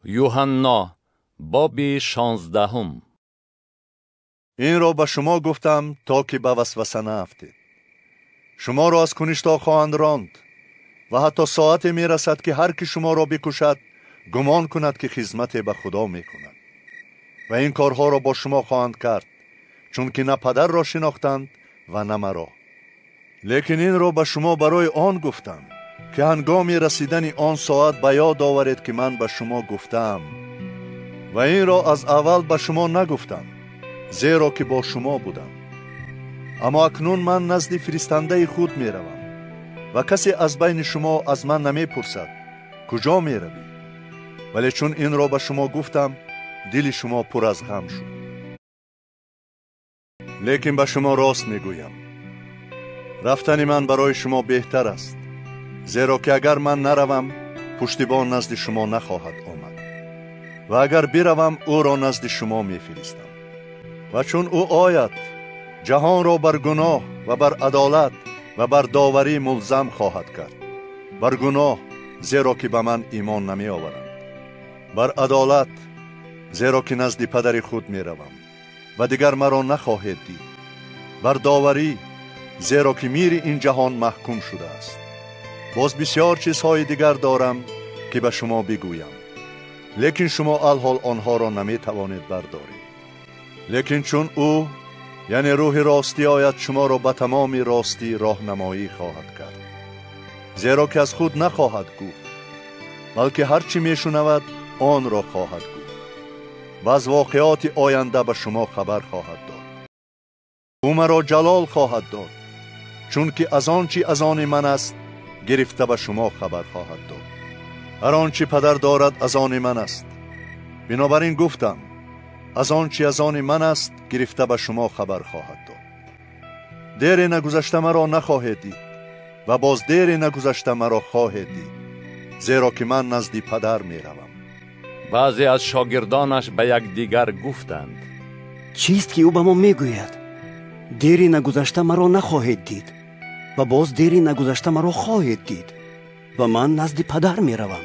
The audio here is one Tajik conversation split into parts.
Юҳанно, боби 16. Инро ба шумо гуфтам, то ки ба васваса наафтед. Шуморо аз куништо хоҳанд ронд ва ҳатто соате мерасад, ки ҳар ки шуморо бикушад, гумон кунад, ки хизмате ба Худо мекунад. Ва ин корҳоро бо шумо хоҳанд кард, чунки на падарро шинохтанд ва на маро. Лекин инро ба шумо барои он гуфтам, ки ҳангоми расидани он соат ба ёд оваред, ки ман ба шумо гуфтаам. Ва инро аз аввал ба шумо нагуфтам, зеро ки бо шумо будам. Аммо акнун ман назди фиристандаи худ меравам ва касе аз байни шумо аз ман намепурсад, куҷо меравӣ? Вале чун инро ба шумо гуфтам, дили шумо пур аз ғам шуд. Лекин ба шумо рост мегӯям, рафтани ман барои шумо беҳтар аст, зеро ки агар ман наравам, пуштибон назди шумо нахоҳад омад, ва агар биравам, ӯро назди шумо мефиристам. Ва чун ӯ ояд, ҷаҳонро бар гуноҳ ва бар адолат ва бар доварӣ мулзам хоҳад кард. Бар гуноҳ, зеро ки ба ман имон намеоваранд. Бар адолат, зеро ки назди падари худ меравам ва дигар маро нахоҳед дид. Бар доварӣ, зеро ки мири ин ҷаҳон маҳкум шудааст. Боз бисёр чизҳои дигар дорам, ки ба шумо бигӯям, лекин шумо алҳол онҳоро наметавонед бардоред. Лекин чун ӯ, яъне рӯҳи ростӣ, ояд, шуморо ба тамоми ростӣ роҳнамоӣ хоҳад кард. Зеро ки аз худ нахоҳад гуфт, балки ҳар чӣ мешунавад, онро хоҳад гуфт ва аз воқеоти оянда ба шумо хабар хоҳад дод. Ӯ маро ҷалол хоҳад дод, чунки аз он чӣ аз они ман аст гирифта ба шумо хабар хоҳад дод. Ҳар он чӣ падар дорад, аз они ман аст. Бинобар ин гуфтам, аз он чӣ аз они ман аст гирифта ба шумо хабар хоҳад дод. Дере нагузашта маро нахоҳед дид ва боз дере нагузашта маро хоҳед дид, зеро ки ман назди падар меравам. Баъзе аз шогирдонаш ба якдигар гуфтанд: чист ки ӯ ба мо мегӯяд? Дере нагузашта маро нахоҳед дид ва боз дере нагузашта маро хоҳед дид ва ман назди падар меравам.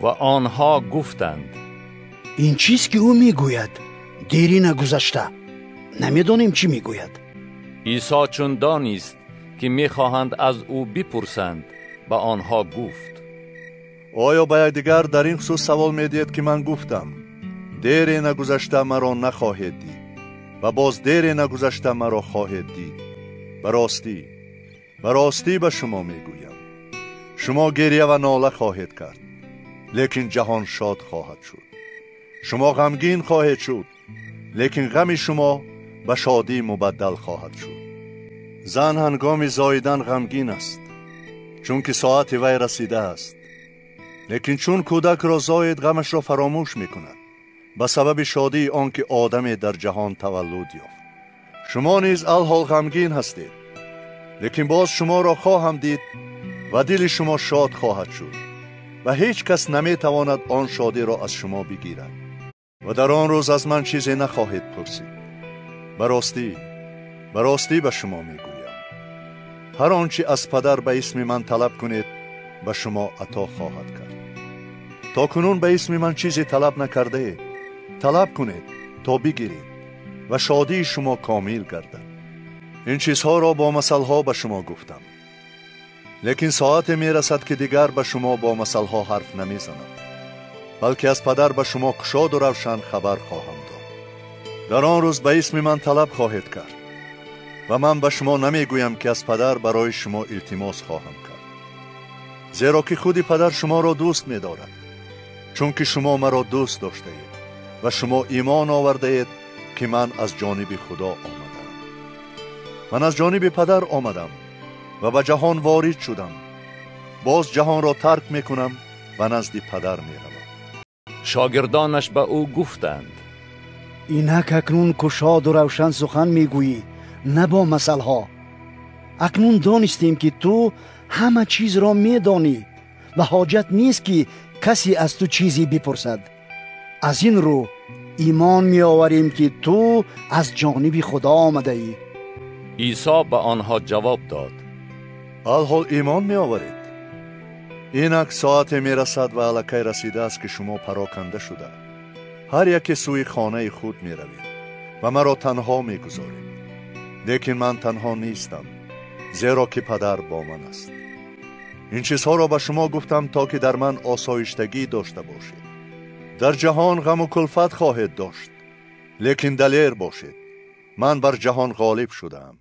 Ва онҳо гуфтанд: ин чист ки ӯ мегӯяд дери нагузашта? Намедонем чӣ мегӯяд. Исо чун донист, ки мехоҳанд аз ӯ бипурсанд, ба онҳо гуфт: оё ба якдигар дар ин хусус савол медиҳед, ки ман гуфтам, дере нагузашта маро нахоҳед дид ва боз дере нагузашта маро хоҳед дид? Ба ростӣ, ба ростӣ ба шумо мегӯям, шумо гиря ва нола хоҳед кард, лекин ҷаҳон шод хоҳад шуд. Шумо ғамгин хоҳед шуд, лекин ғами шумо ба шодӣ мубаддал хоҳад шуд. Зан ҳангоми зоидан ғамгин аст, чунки соати вай расидааст. Лекин чун кӯдакро зоид, ғамашро фаромӯш мекунад ба сабаби шодии он ки одаме дар ҷаҳон таваллуд ёфт. Шумо низ алҳол ғамгин ҳастед, лекин боз шуморо хоҳам дид ва дили шумо шод хоҳад шуд ва ҳеҷ кас наметавонад он шодиро аз шумо бигирад. Ва дар он рӯз аз ман чизе нахоҳед пурсид. Ба ростӣ, ба ростӣ ба шумо мегӯям, ҳар он чӣ аз падар ба исми ман талаб кунед, ба шумо ато хоҳад кард. То кунун ба исми ман чизе талаб накардаед. Талаб кунед то бигиред ва шодии шумо комил гардад. Ин чизҳоро бо масалҳо ба шумо гуфтам, лекин соате мерасад, ки дигар ба шумо бо масалҳо ҳарф намезанам, балки аз падар ба шумо кушоду равшан хабар хоҳам дод. Дар он рӯз ба исми ман талаб хоҳед кард ва ман ба шумо намегӯям, ки аз падар барои шумо илтимос хоҳам кард, зеро ки худи падар шуморо дӯст медорад, чунки шумо маро дӯст доштаед ва шумо имон овардаед, ки ман аз ҷониби Худо омадам. Ман аз ҷониби падар омадам ва ба ҷаҳон ворид шудам. Боз ҷаҳонро тарк мекунам ва назди падар меравам. Шогирдонаш ба ӯ гуфтанд: инак акнун кушоду равшан сухан мегӯӣ, на бо масалҳо. Акнун донистем, ки ту ҳама чизро медонӣ ва ҳоҷат нест, ки касе аз ту чизе бипурсад. Аз ин рӯ имон меоварем, ки ту аз ҷониби Худо омадаӣ. Исо ба онҳо ҷавоб дод: алҳол имон меоваред. Инак соате мерасад ва аллакай расидааст, ки шумо пароканда шуда ҳар яке сӯи хонаи худ меравед ва маро танҳо мегузоред. Лекин ман танҳо нестам, зеро ки Падар бо ман аст. Ин чизҳоро ба шумо гуфтам, то ки дар ман осоиштагӣ дошта бошед. Дар ҷаҳон ғаму кулфат хоҳед дошт, лекин далер бошед, ман бар ҷаҳон ғолиб шудаам.